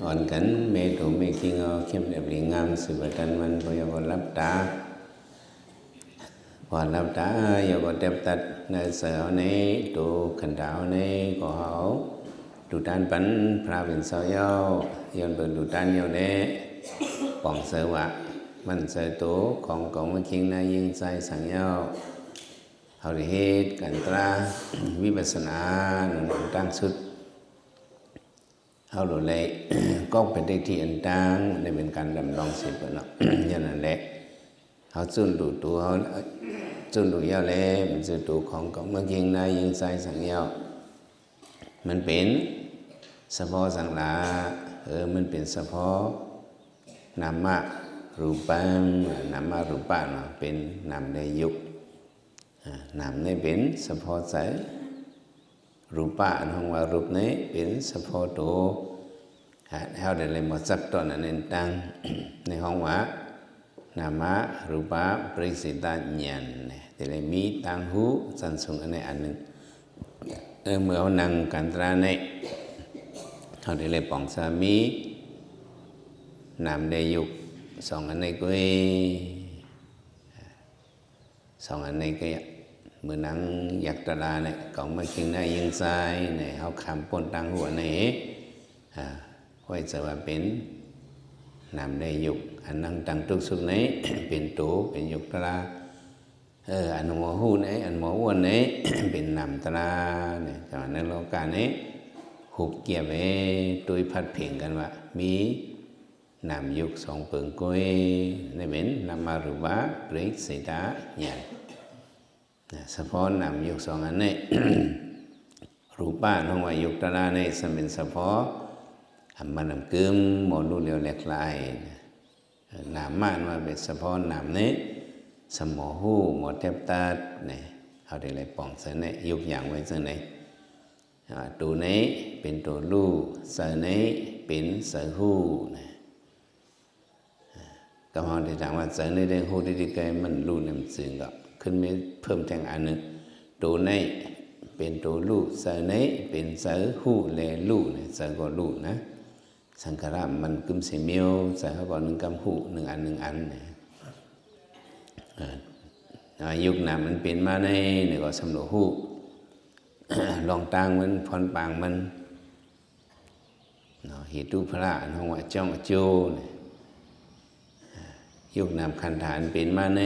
ອອນກັນ ແມ່ໂຕແມ່ຄີງເຮົາ ເຂັ້ມແອບລີງາມ ສືບປະຈັນວັນ ພວກເຮົາກໍຫຼັບຕາ ພອດຫຼັບຕາ ເຮົາກໍແຕບຕັດໃນໃຈເຮົາໃນໂຕ ຂັນທາເຮົາໃນ ກໍເຮົາດູຕານປັນພະເປັນເຈົ້າເຈົ້າ ຍ້ອນເພິ່ນດູຕານເຈົ້າແດ່ ປ່ອງໃຈວ່າ ໝັ້ນໃຈໂຕ ຂອງເກົ່າມາຄິງນາຍິງຊາຍສັງເຈົ້າ ເຮົາໄດ້ເຮັດການຕາວິປັດສະນາ ນັ້ນຕັ້ງສຸດ ເຮົາໂລດແລະ ກໍເປັນໄດ້ທີ່ອັນຕັ້ງ ໄດ້ເປັນການດຳລອງຊີວິດເນາະ ຢ່າງນັ້ນແຫຼະ ເຮົາຈຸນດູໂຕເຮົາ ຈຸນດູເຈົ້າແລະ ມັນຊື່ໂຕຂອງເກົ່າມາຄິງນາຍິງຊາຍສັງເຈົ້າ ມັນເປັນສະເພາະສັງລາ ເອີ ມັນເປັນສະເພາະນາມະຮູປັງ ນາມະຮູປະເນາະ ເປັນນາມແລະຢູບ ອາ ນາມນີ້ເປັນສະເພາະໃຈ ຮູປະ ອັນເຮົາວ່າຮູບນີ້ເປັນສະເພາະໂຕ ອາ ເຮົາໄດ້ເລີຍມາຈັບຕອນອັນນັ້ນຕັ້ງ ໃນຫ້ອງວ່າ ນາມະຮູປະປະລິສຍາຕະຍານ ໄດ້ເລີຍມີຕາຫູສັນສູງອັນໃດອັນໜຶ່ງ ເອີ ເມື່ອເຮົານັ່ງການຕານີ້ ເຮົາໄດ້ເລີຍປ່ອງສາມີ ນາມແລະຢູບ ສອງອັນນີ້ກໍ ສອງອັນນີ້ກໍ ເມື່ອນັ່ງຍັກຕະລານີ້ ເຂົາມາຄິງນາຍິງຊາຍນີ້ ເຮົາຂ້າມພົ້ນຕາຫູອັນນີ້ ອາ ໄວ້ໃຈວ່າເປັນນາມແລະຢູບ ອັນນັ່ງຕັ້ງຕຸກສຸກນີ້ ເປັນໂຕ ເປັນຍຸກຕະລາ ເອີ ອັນໝໍຫູນີ້ ອັນໝໍອ້ວນນີ້ ເປັນນາມຕະລານີ້ ແຕ່ວ່າໃນໂລການີ້ ຫຸບກຽບເອ ໂດຍພັດເພງກັນວ່າ ມີ ນາມຍຸກສອງເປິງກຸ້ຍ ນີ້ເປັນນາມະຮູປະປະລິສຍາຕະຍານ ນະ ສະເພາະນາມຍຸກສອງອັນນີ້ ຮູປະ ເຮົາວ່າຍຸກຕະລານີ້ ສະເປັນສະເພາະ ອຳມັນອຳກຶມ ໝໍຮູ້ຫຼຽວແຫຼກຫຼາຍ ນາມະ ວ່າເປັນສະເພາະນາມນີ້ ສະໝໍຫູ ໝໍແຕບຕັດນີ້ ເຮົາໄດ້ເລີຍປ່ອງໃຈນີ້ ຍົກຢ່າງໄວ້ຈັ່ງໃດ ອາ ໂຕນີ້ເປັນໂຕຮູ້ ໃຈນີ້ເປັນໃຈຮູ້ນະ ອາ ກໍເຮົາໄດ້ຖາມວ່າ ໃຈນີ້ໄດ້ຮູ້ໄດ້ດີ ກໍມັນຮູ້ນຳຈຶ່ງ ກໍຂຶ້ນມາເພີ່ມແທ່ງອັນໜຶ່ງ ໂຕນີ້ເປັນໂຕຮູ້ ໃຈນີ້ເປັນໃຈຮູ້ແລະຮູ້ນະ ໃຈກໍຮູ້ນະ ສັງຂາລະມັນກຶມເສມຽວ ໃຈເຮົາກໍໜຶ່ງກຳຮູ້ ໜຶ່ງອັນ ໜຶ່ງອັນນະ ອາ ອາ ຍຸກນາມມັນເປັນມາໃນ ນີ້ກໍສຳຫຼວດຮູ້ ລອງຕັ້ງມັນ ຜ່ອນປາງມັນເນາະ ເຫຕຸພະລະ ອັນເຮົາວ່າຈ້ອງອາໂຈນີ້ ອາ ຍຸກນາມຂັນທາອັນເປັນມາໃນ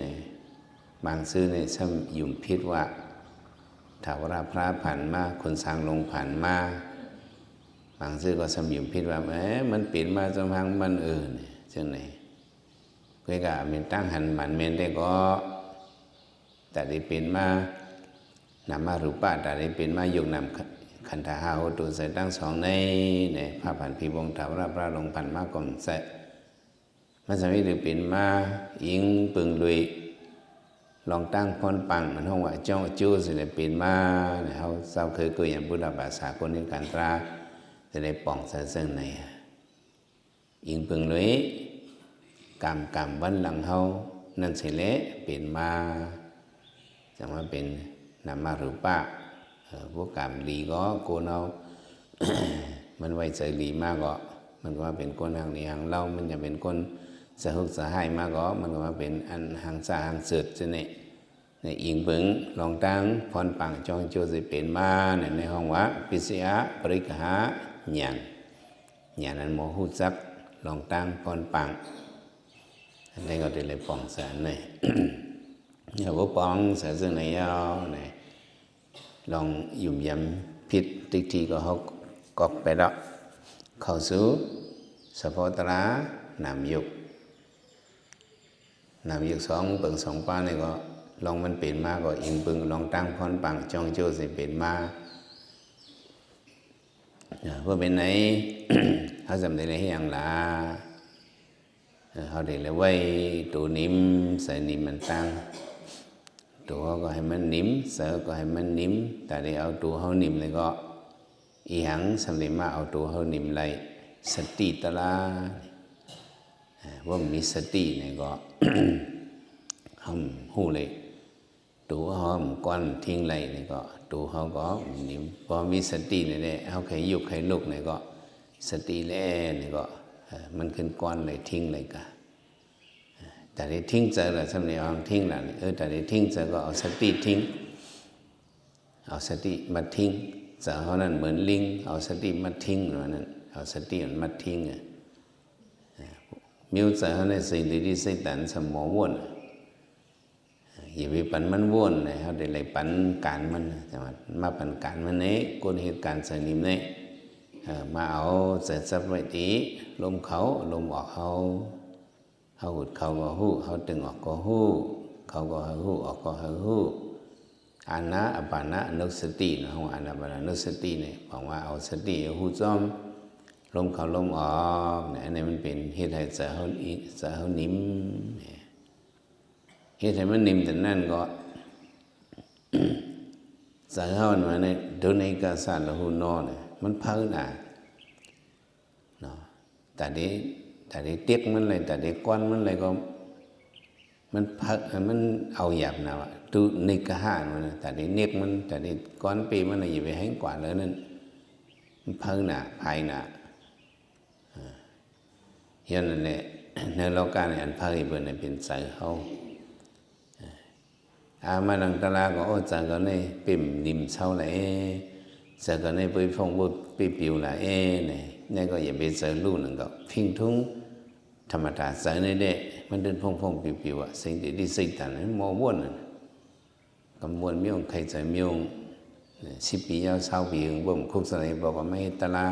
ນີ້ ບາງຊື່ນີ້ຊຳຢຸມຜິດວ່າ ຖາວະລະພະລາຜ່ານມາ ຂຸນຊ້າງລົງຜ່ານມາ ບາງຊື່ກໍຊຳຢຸມຜິດວ່າ ແໝ ມັນເປັນມາຈາກທາງມັນເອີ ຈັ່ງໃດ ເພິ່ນກໍແມ່ນຕັ້ງຫັນໝັ້ນແມ່ນແທ້ກໍ ຕາໄດ້ເປັນມາ ນາມະຮູປະ ຕາໄດ້ເປັນມາ ຍົກນາມ ຂັນທະຫ້າ ໂຫຕຸໃສ່ທັງສອງໃນ ໃນພະພັນພີວົງ ຖາວະລະພະລາລົງພັນມາກໍໃສ່ ມັນສາມີໄດ້ເປັນມາ ອີງເບິ່ງໂດຍ ລອງຕັ້ງຜ່ອນປາງ ມັນຮ້ອງວ່າ ເຈົ້າ ເຈົ້າຊິໄດ້ເປັນມາ ເຮົາເຈົ້າເຄີຍກົວຢ່າງພຸດທະບາສາ ຄົນເຮັດການຕາ ຈະໄດ້ປ່ອງໃສເຊິ່ງໃນ ອີງເບິ່ງໂດຍກາມ ກາມວັນຫຼັງເຮົານັ້ນຊິແລເປັນມາ ຈັ່ງວ່າເປັນນາມະຮູປະ ເອີ ຜູ້ກາມດີກໍໂກນເຮົາ ມັນໄວ້ໃຈດີມາກໍ ມັນກໍມາເປັນຄົນຮັກດີຮັກເລົາ ມັນຈະເປັນຄົນສະຫຸກສະຫາຍມາກໍ ມັນກໍມາເປັນອັນຮັງຊາກຮັງເສີດ ຈັ່ງນີ້ ໃນອີງເບິ່ງລອງຕັ້ງຜ່ອນປາງ ຈ່ອງໂຈຊິເປັນມາ ໃນ ໃນຫ້ອງວ່າ ປິສະຍະປະລິກະຫາຍານ ຍານອັນໝໍຮູ້ຈັກລອງຕັ້ງຜ່ອນປາງ ອັນໃດກໍໄດ້ເລີຍປ່ອງໃສໃນ ເຮົາບໍ່ປ່ອງໃສເຊິ່ງໃນເຮົາໃນ ລອງຫຍຸມຢຳຜິດຕິດຖີກໍເຮົາກອກໄປແລ້ວ ເຂົ້າສູ່ສະເພາະຕະລານາມຍຸກ ນາມຍຸກສອງເປິງສອງປານີ້ກໍ ລອງມັນເປັນມາກໍອີງເບິ່ງລອງຕັ້ງຜ່ອນປາງ ຈ່ອງໂຈຊິເປັນມາ ເອີ ບໍ່ເປັນໃນ ເຮົາຈຳໄດ້ເຮັດຫຍັງລະ ເອີ ເຮົາໄດ້ລະໄວ້ໂຕນິມ ໃສ່ນິມມັນຕັ້ງ ໂຕເຮົາກໍໃຫ້ມັນນິມ ໃສ່ກໍໃຫ້ມັນນິມ ຕາໄດ້ເອົາໂຕເຮົານິມແລ້ວກໍ ອີຫຍັງສຳເລັດມາເອົາໂຕເຮົານິມໄດ້ ສະຕິຕະລາ ເອີ ວ່າມີສະຕິນີ້ກໍ ເຮົາຮູ້ເລີຍ ໂຕເຮົາກ້ອນຖິ້ງໄດ້ນີ້ກໍ ໂຕເຮົາກໍນິມ ພໍມີສະຕິນີ້ແຫຼະ ເຮົາໃຄຍຸກໃຄລຸກນີ້ກໍ ສະຕິແລ້ວນີ້ກໍ ເອີ ມັນຂຶ້ນກ່ອນເລີຍ ຖິ້ງເລີຍກະ ຕາໄດ້ຖິ້ງໃຈລະ ຊ່ຳນີ້ເອົາຖິ້ງລະ ເອີ ຕາໄດ້ຖິ້ງໃຈກໍເອົາສະຕິຖິ້ງ ເອົາສະຕິມັດຖິ້ງ ໃຈເຮົານັ້ນເໝືອນລິງ ເອົາສະຕິມັດຖິ້ງວ່ານັ້ນ ເອົາສະຕິມັນມັດຖິ້ງ ເອີ ມີວໃຈເຮົາໃນສິ່ງທີ່ໄດ້ໃສ່ຕັນສະໝໍວນ ຢ່າໄປປັນມັນວົນ ໃຫ້ເຮົາໄດ້ໄລ່ປັນການມັນ ແຕ່ວ່າມາປັນການມັນແດ່ ກົດເຮັດການໃສ່ນິ້ມແດ່ ເອີ ມາເອົາໃຈຈັບໄວ້ທີ່ລົມເຂົ້າລົມອອກເຮົາ ເຮົາຫົດເຂົ້າກໍຮູ້ ເຮົາຕຶງອອກກໍຮູ້ ເຂົ້າກໍໃຫ້ຮູ້ ອອກກໍໃຫ້ຮູ້ ອານາປານານຸສະຕິເນາະ ເຮົາອານາປານານຸສະຕິນີ້ ບອກວ່າເອົາສະຕິໃຫ້ຮູ້ຈ້ອມລົມເຂົ້າລົມອອກ ອັນນີ້ມັນເປັນເຮັດໃຫ້ໃຈເຮົາ ໃຈເຮົານິ້ມ ເຮັດໃຫ້ມັນນິ້ມແຕ່ນັ້ນກໍ ໃຈເຮົານີ້ ໂດນເອກາສະລະຫູນໍ ມັນເຜີໜ້າເນາະ ຕາໄດ້ ຕາໄດ້ເຕັກມັນເລີຍ ຕາໄດ້ກ່ອນມັນເລີຍກໍ ມັນເຜີ ມັນເອົາຫຍາບນະ ຕຸນິກະຫະ ຕາໄດ້ເນັກມັນ ຕາໄດ້ກ່ອນເປມັນ ຢ່າໄປແຮງກວ່າເລີຍນັ້ນ ມັນເຜີໜ້າພາຍໜ້າ ເອີ ຍ້ອນນັ້ນແຫຼະ ໃນໂລການີ້ ອັນເຜີໃຫ້ເບິ່ງນັ້ນເປັນໃຈເຮົາ ອາ ມານັງຕະລາກໍ ໂອ້ ໃຈກໍໃນເປັນນິ້ມເຊົາລະເອ ໃຈກໍໃນເປີຍຟອງເປີຍປິວລະເອ ນີ້ ນີ້ກໍຢ່າໄປໃຈຮູ້ນັ້ນກໍ ພິງທຸງທຳມະດາໃຈນີ້ແຫຼະ ມັນເດີນຟອງໆປິວໆ ອະ ສິ່ງທີ່ໄດ້ໃສ່ຕັນ ໝໍວນນັ້ນ ກຳມວນມຽວ ໄຂ່ໃຈມຽວ ສິບປີຍາວ ຊາວປີຫຶງ ບໍ່ຄຸກສະໄລ ບອກວ່າມາເຮັດຕະລາ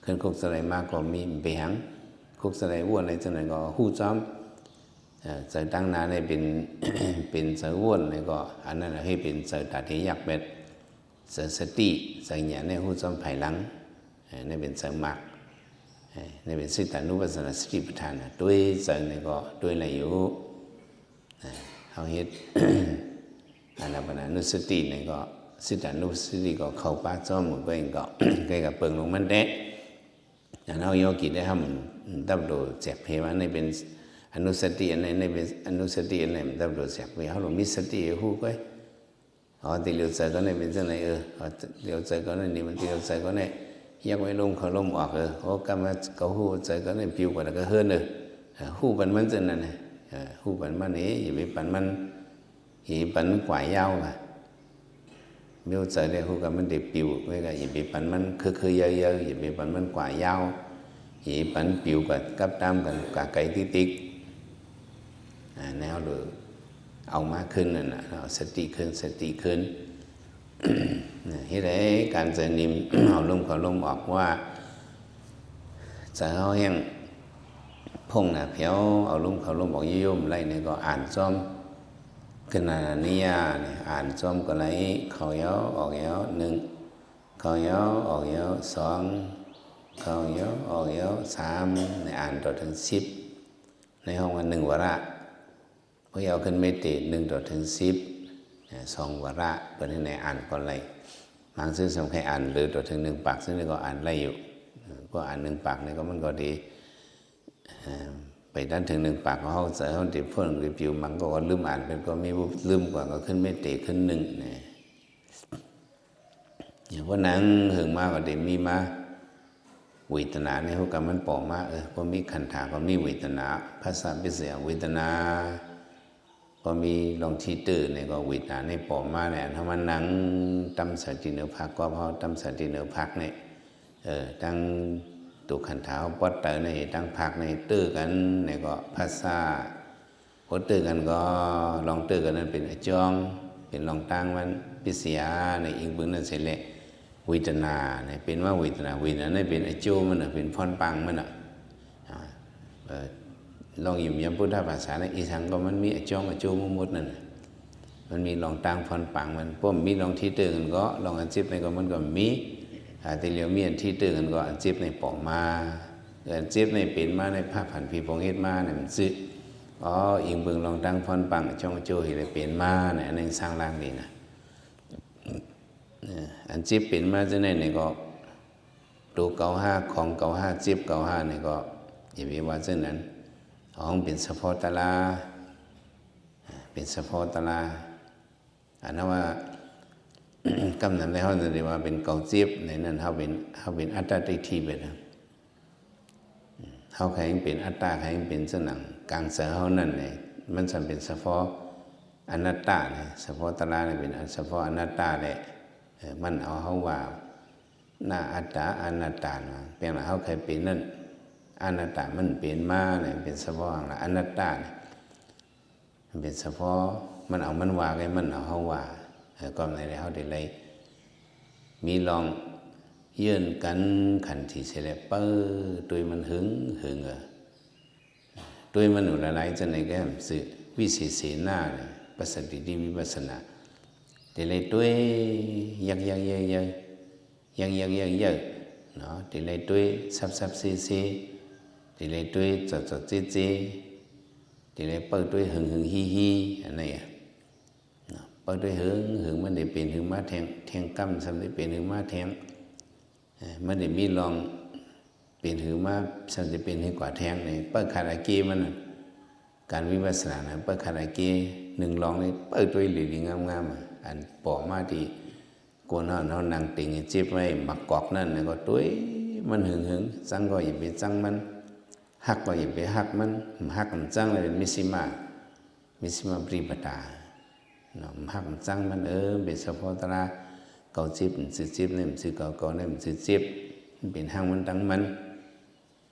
ຂຶ້ນຄຸກສະໄລມາກໍມີ ໄປຫຍັງ ຄຸກສະໄລວນໃນຈັ່ງໃດກໍຮູ້ຈ້ອມ ເອີ ໃຈຕັ້ງໜ້າໃນເປັນ ເປັນໃຈວນໃນກໍ ອັນນັ້ນເຮັດເປັນໃຈຕາທີ່ຢາກແມ່ນ ໃຈສະຕິ ໃຈຍານໃນຮູ້ຈ້ອມພາຍຫຼັງ ເອີ ໃນເປັນໃຈມັກ ເອີ ໃນເປັນສິດຕານຸປັດສະນາສະຕິປະທານ ໂດຍໃຈໃນກໍໂດຍໄດ້ຢູ່ ເຮົາເຮັດ ອານາປານານຸສະຕິນີ້ກໍ ສິດຕານຸສະຕິກໍເຂົ້າປາຈ້ອມ ມັນກໍເອງກໍ ໃກ້ກັບເບິ່ງລົງມັນແດ່ ອັນເຮົາໂຍກິໄດ້ທຳດັບໂດແຈກເພວ່າ ໃນເປັນອະນຸສະຕິ ອັນໃນ ໃນເປັນອະນຸສະຕິ ອັນໃນດັບໂດແຈກເພ ເຮົາຕ້ອງມີສະຕິຮູ້ໄວ້ ອໍ ຕິຫຼຽວໃຈກໍໃນເປັນຈັ່ງໃດ ເອີ ຕິຫຼຽວໃຈກໍໃນນີ້ ມັນຕິຫຼຽວໃຈກໍໃນ ຢາກໄວ້ລົມເຂົ້າລົມອອກ ເອີ ໂອ ກຳມາກໍຮູ້ໃຈກໍໃນ ປິວໄປແລ້ວກໍເຫີນ ເອີ ຮູ້ປັນມັນຈັ່ງນັ້ນ ເອີ ຮູ້ປັນມັນ ເອີ ຢ່າໄປປັນມັນ ເອີ ປັນກວ່າຍາວ ມີວໃຈໄດ້ຮູ້ກັບມັນໄດ້ປິວ ເວີຍກໍຢ່າໄປປັນມັນເຄີໆເຍີໆ ຢ່າໄປປັນມັນກວ່າຍາວ ຢ່າໄປປັນປິວກັບກັບຕາມກັນກວ່າໄກຕິກໆ ອາ ແນວເດີ ເອົາມາຄືນນັ້ນນະ ເອົາສະຕິຄືນ ສະຕິຄືນ ເຮັດໃຫ້ການໃຈນິ້ມ ເອົາລົມເຂົ້າລົມອອກ ເພາະວ່າໃຈເຮົາແຮງ ພົງໜ້າແຜວ ເອົາລົມເຂົ້າລົມອອກ ໂຍມໄລ່ນີ້ກໍອ່ານຈ້ອມ ຄືນານິຍານີ້ ອ່ານຈ້ອມກໍໄດ້ ເຂົ້າຍາວອອກຍາວ ໜຶ່ງ ເຂົ້າຍາວອອກຍາວ ສອງ ເຂົ້າຍາວອອກຍາວ ສາມ ນີ້ອ່ານຕໍ່ເຖິງສິບ ໃນຫ້ອງວ່າໜຶ່ງວາລະ ເພິ່ນເອົາຂຶ້ນເມດເຕ ໜຶ່ງຕໍ່ເຖິງສິບ ສອງວາລະ ເພິ່ນໃຫ້ໃນອ່ານກ່ອນໄລ່ ບາງຊື່ສຳໄຄອ່ານເລີຕໍ່ເຖິງໜຶ່ງປາກ ຊຶ່ງກໍອ່ານໄດ້ຢູ່ ກໍອ່ານໜຶ່ງປາກນີ້ກໍມັນກໍດີ ເອີ ໄປທັນເຖິງໜຶ່ງປາກ ເຮົາໃຈເຮົາໄດ້ພົ້ນໄດ້ປິວ ມັນກໍລືມອ່ານ ເພິ່ນກໍມີລືມກວ່າ ກໍຂຶ້ນເມດເຕຂຶ້ນໜຶ່ງນີ້ ເພາະນັ່ງເຫິງມາກໍໄດ້ມີມາ ເວທະນາໃນຮູບກາຍມັນປໍອອກມາ ເອີ ພໍມີຂັນທາກໍມີເວທະນາ ພາສາປິດສະຍາເວທະນາ ພໍມີລອງທີເຕີໃນກໍເວທະນາໃນປໍອອກມາ ໃນອັນເຮົາມານັ່ງຕຳສະຕິເນີພັກ ກໍເຮົາຕຳສະຕິເນີພັກນີ້ ເອີ ຕັ້ງໂຕຂັນທາເຮົາປອດໄຕໃນ ຕັ້ງພັກໃນເຕີກັນໃນກໍພາສາ ພໍເຕີກັນກໍລອງເຕີກັນນັ້ນເປັນອະຈອງ ເປັນລອງຕາງມັນ ປິດສະຍາໃນອີງເບິ່ງນັ້ນເສດແລ້ວ ເວທະນາໃນເປັນວ່າເວທະນາ ເວທະນາໃນເປັນອະໂຈມັນນະ ເປັນພອນປັງມັນນະ ອາ ເອີ ລອງຢູ່ຍາມພຸດທະພາສາໃນອີສັງກໍມັນມີອະຈອງອະໂຈໝົດນັ້ນນະ ມັນມີລອງຕາງພອນປັງມັນ ພໍມີລອງທີເຕີກັນກໍ ລອງອັນເຈັບໃນກໍມັນກໍມີ ອາ ແຕ່ລຽວມີອັນທີເຕີກັນກໍອັນເຈັບໃນປອກມາ ອັນເຈັບໃນເປັນມາໃນພາກຜັນຜີໂພງເຮັດມານັ້ນມັນຊື່ ອໍ ອີງເບິ່ງລອງຕາງພອນປັງ ອະຈອງອະໂຈເຮັດໃຫ້ເປັນມາໃນ ອັນນັ້ນສ້າງລ່າງນີ້ນະ ເອີ ອັນເຈັບເປັນມາຈັ່ງໃດນີ້ກໍ ໂຕເກົ່າຫາ ຂອງເກົ່າຫາ ເຈັບເກົ່າຫານີ້ກໍ ຢ່າໄປວ່າຈັ່ງນັ້ນ ເອົາເປັນສະເພາະຕະລາ ເປັນສະເພາະຕະລາ ອັນນັ້ນວ່າ ກຳນັ້ນແລ້ວເຮົາຈະໄດ້ວ່າເປັນເກົ່າເຈັບ ໃນນັ້ນເຮົາເປັນ ເຮົາເປັນອັດຕາທິດຖິໄປນະ ເຮົາໃຄເປັນອັດຕາ ໃຄເປັນຈັ່ງນັ້ນ ກາງໃຈເຮົານັ້ນແຫຼະ ມັນຊ່ຳເປັນສະເພາະອະນັດຕາແຫຼະ ສະເພາະຕະລາແຫຼະ ເປັນສະເພາະອະນັດຕາແຫຼະ. ເອີ ມັນເອົາເຮົາວ່າ ໜ້າອັດຕາ ອະນັດຕານະ ແປງວ່າເຮົາໃຄເປັນນັ້ນ ອະນັດຕາ ມັນເປັນມາແຫຼະ ເປັນສະເພາະຫຍັງລະ ອະນັດຕານະ ມັນເປັນສະເພາະ ມັນເອົາມັນວ່າ ແລະ ມັນເອົາເຮົາວ່າ. ເອີ ກໍໃນເຮົາໄດ້ໄດ້ມີລອງເຢີ້ນກັນຂັນທີເສຍແລ້ວ ເປີດຕົວມັນຫຶງຫຶງ ເອີ ຕົວມັນຢູ່ຫຼາຍໆ ຈັ່ງໃດກໍໃຫ້ມັນຊື່ ວິເສເສນາ ປັດສະຕິທິວິປັດສະນາ ໄດ້ເລີຍຕົວ ຍັກໆ ຍັກໆ ຍັກໆ ຍັກໆ ເນາະ ໄດ້ເລີຍຕົວ ສັບໆ ເຊໆ ໄດ້ເລີຍຕົວ ຈອດໆ ເຈໆ ໄດ້ເລີຍເປີດຕົວ ຫຶງໆ ຮີໆ ອັນນີ້ ເນາະ ເປີດຕົວຫຶງຫຶງ ມັນໄດ້ເປັນຫຶງມາແທງ ແທງກ້ຳ ສ່ຳໄດ້ເປັນຫຶງມາແທງ ເອີ ມັນໄດ້ມີລອງເປັນຫຶງມາ ສ່ຳໄດ້ເປັນຫຶງກວ່າແທງນີ້ ເປີດຂັດອາເກມັນນະ ການວິປັດສະນານະ ເປີດຂັດອາເກ ໜຶ່ງລອງນີ້ ເປີດຕົວດີໆ ງາມໆ ອັນປໍມາທີ່ ກົນເຮົາ ເຮົານັ່ງຕິງໃຫ້ເຈັບໄວ້ ໝາກກອກນັ້ນ ແລ້ວກໍຕົວມັນຫຶງໆ ຊັງກໍຢ່າໄປຊັງມັນ ຮັກກໍຢ່າໄປຮັກມັນ ຮັກມັນ ຊັງແລ້ວເປັນມິດຊິມາ ມິດຊິມາປະຕິປະດາເນາະ ຮັກມັນ ຊັງມັນ ເອີ ເປັນສະເພາະຕະລາ ເກົາເຈັບ ມັນຊື່ເຈັບ ນີ້ມັນຊື່ເກົາ ເກົານີ້ມັນຊື່ເຈັບ ມັນເປັນຫາງມັນ ທັງມັນ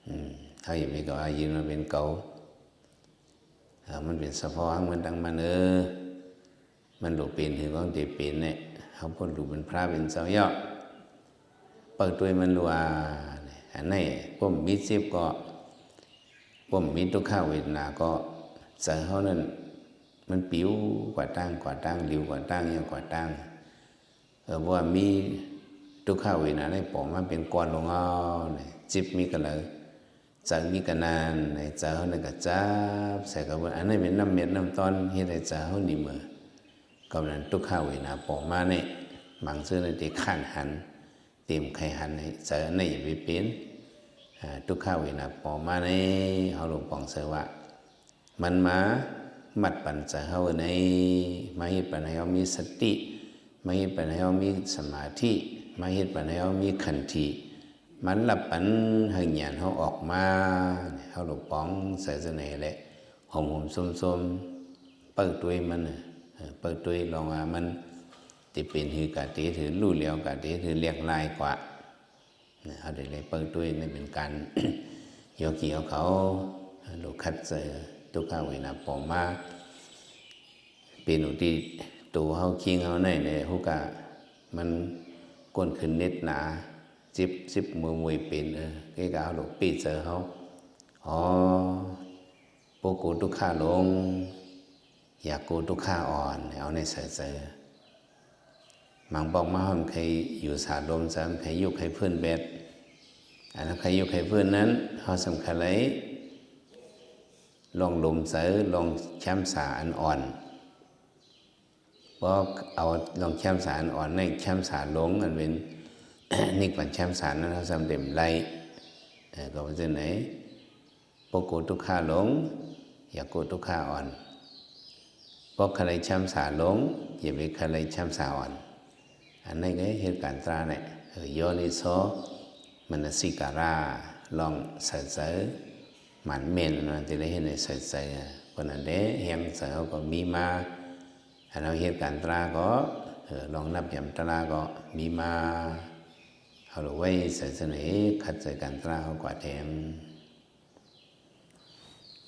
ອືມ ເຮົາຢ່າໄປກໍວ່າຢືນວ່າເປັນເກົາ ເອີ ມັນເປັນສະເພາະຫາງມັນ ທັງມັນ ເອີ ມັນບໍ່ເປັນຄືຂອງທີ່ເປັນແຫຼະ ເຮົາພົ້ນລູກເປັນພະເປັນເຈົ້າແລ້ວ ເປີດຕົວໃຫ້ມັນຮູ້ວ່າ ອັນນີ້ ພວກມີເຈັບກໍ ພວກມີທຸກຂະເວທະນາກໍ ໃຈເຮົານັ້ນ ມັນປິວກວ່າຕ່າງ ກວ່າຕ່າງ ຫຼິວກວ່າຕ່າງ ຫຍັງກວ່າຕ່າງ ເອີ ເພາະວ່າມີທຸກຂະເວທະນາໃນປອງມາເປັນກ້ອນລົງເອົາ ເຈັບມີກະເລີ ໃຈມີກະນານ ໃນໃຈເຮົານັ້ນກະຈັບໃສ່ກັບ ອັນນັ້ນເປັນນ້ຳເມັດນ້ຳຕອນ ເຮັດໃຫ້ໃຈເຮົານີ້ເມີ ກຳລັງທຸກຂະເວທະນາປອງມານີ້ ບາງເທື່ອນີ້ໄດ້ຄ້ານຫັນ ເຕັມໄຄຫັນໃນໃຈ ອັນນີ້ຢ່າໄປເປັນ ອາ ທຸກຂະເວທະນາປອງມານີ້ ເຮົາລົງປອງໃສ່ວ່າ ມັນມາມັດປັນໃຈເຮົາໃນ ມາເຮັດປັນໃຫ້ເຮົາມີສະຕິ ມາເຮັດປັນໃຫ້ເຮົາມີສະມາທິ ມາເຮັດປັນໃຫ້ເຮົາມີຂັນຕິ ມັນລັບປັນໃຫ້ຍານເຮົາອອກມາ ເຮົາລົງປອງໃສ່ໃຈນີ້ແຫຼະ ຫົມໆ ຊົມໆ ເປີດຕົວມັນ ເອີ ເປີດຕົວລອງວ່າມັນ ທີ່ເປັນຄືກະເຕ ຖືຮູ້ແລ້ວກະເຕ ຖືແຫຼກຫຼາຍກວ່າ ເຮົາໄດ້ເລີຍເປີດຕົວໃນເປັນການໂຍກີເຮົາເຂົາ ລູກຂັດໃຈທຸກຂະເວທະນາປອງມາ ເປັນຢູ່ທີ່ໂຕເຮົາຄີງເຮົາໃນໃນ ຮູ້ກະມັນກົ້ນຂຶ້ນເນັດໜາ ເຈັບຊິບເມື່ອຍເປັນ ເອີ ເກກະເຮົາລູກປີໃຈເຮົາ ອໍ ບໍ່ໂກທຸກຂະຫຼົງ ຢາກໂກທຸກຂະອ່ອນ ເອົາໃນໃສ່ໃຈ ບາງປອກມາເຮົາມັນເຄີຍຢູ່ສາລົມໃຈ ມັນເຄີຍຢູ່ໄຄຟື້ນແບດ ອັນນັ້ນໄຄຢູ່ໄຄຟື້ນນັ້ນ ເຮົາສຳຄັນໄລ ລອງລົມໃຈ ລອງແຄມສາອັນອ່ອນ ບໍ່ເອົາລອງແຄມສາອັນອ່ອນໃນແຄມສາລົງ ອັນເປັນນິກບັນແຄມສານັ້ນ ເຮົາສຳເລັດໄດ້ ເອີ ກໍເປັນຈັ່ງໃດ ບໍ່ໂກທຸກຂະຫຼົງ ຢ່າໂກທຸກຂະອ່ອນ ບໍ່ຄະໄລແຄມສາຫຼົງ ຢ່າໄປຄະໄລແຄມສາອ່ອນ ອັນນີ້ກໍເຮັດການຕາແຫຼະ ເອີ ໂຍນິໂສມະນະສິກາລະ ລອງໃສ່ໃຈ ໝັ້ນແມ່ນ ອັນນັ້ນທີ່ໄດ້ເຮັດໃຫ້ໃສ່ໃຈ ເພາະນັ້ນແຫຼະ ແຮງໃຈເຮົາກໍມີມາ ອັນເຮົາເຮັດການຕາກໍ ເອີ ລອງນັບຢາມຕາກໍມີມາ ເຮົາລະໄວ້ໃສ່ສະເໜີ ຂັດໃຈການຕາເຮົາກວ່າແທງ.